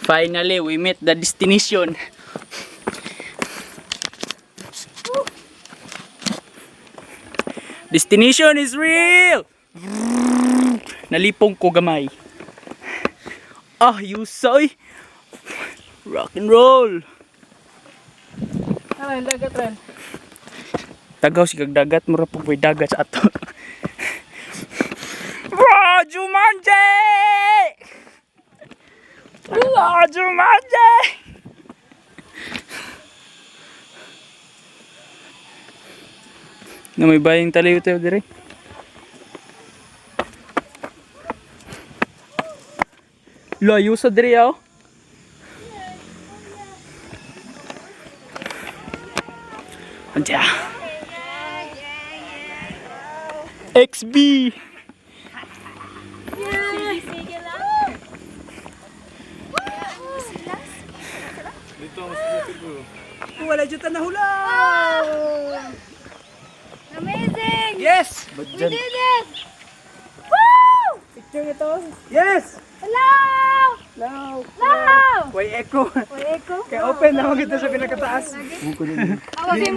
Finally, we met the destination. Destination is real! Nalipong ko gamay. Ah, yusay! Rock and roll! Tara, dagat rin. Tagaw si kag dagat, mura po boy dagat sa ato. Bro, Jumanji! Bro, Jumanji! Na may bayang taliw tayo dire. Layo sa dire oh. Andiya. XB! Sige lang. Wala dyan nahula! Amazing! Yes! We did it! Woo! Picture ito. Yes! Hello! Hello! Hello! Way echo. Uy, echo. Kaya open naman kita sa pinakataas. Awagin.